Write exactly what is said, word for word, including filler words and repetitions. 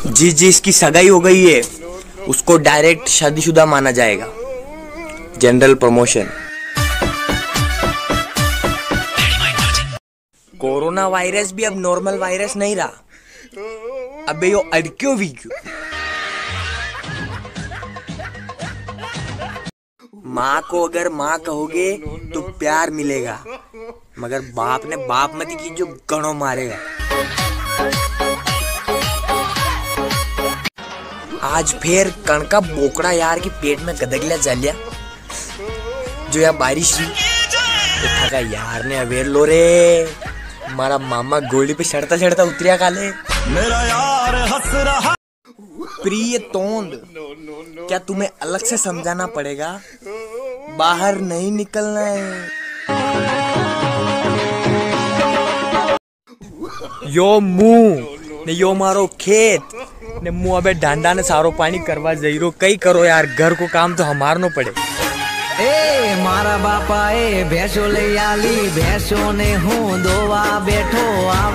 जिस जिसकी सगाई हो गई है, उसको डायरेक्ट शादीशुदा माना जाएगा। General promotion. कोरोना वायरस भी अब नॉर्मल वायरस नहीं रहा, अबे यो अड़क्यो भी क्यों। माँ को अगर माँ कहोगे तो प्यार मिलेगा, मगर बाप ने बाप मती कीजो, घणो मारेगा। आज फेर कणका बोकड़ा यार की पेट में गदगल्या चाल्या, जो या बारिश हुई। तो थका यार ने अवेर लो रे, मारा मामा गोली पे सड़ता सड़ता उतरिया काले। मेरा यार हंस रहा। प्रिय तोंद, क्या तुम्हें अलग से समझाना पड़ेगा? बाहर नहीं निकलना है। यो मुंह ने यो मारो खेत ने मुंह अबे ढांडा ने सारो पानी करवा जई रो। कई करो यार, घर को काम तो हमारनो पड़े। ए मारा बापा ए भैंसो ले आली, भैंसो ने हूँ दोवा बैठो आ।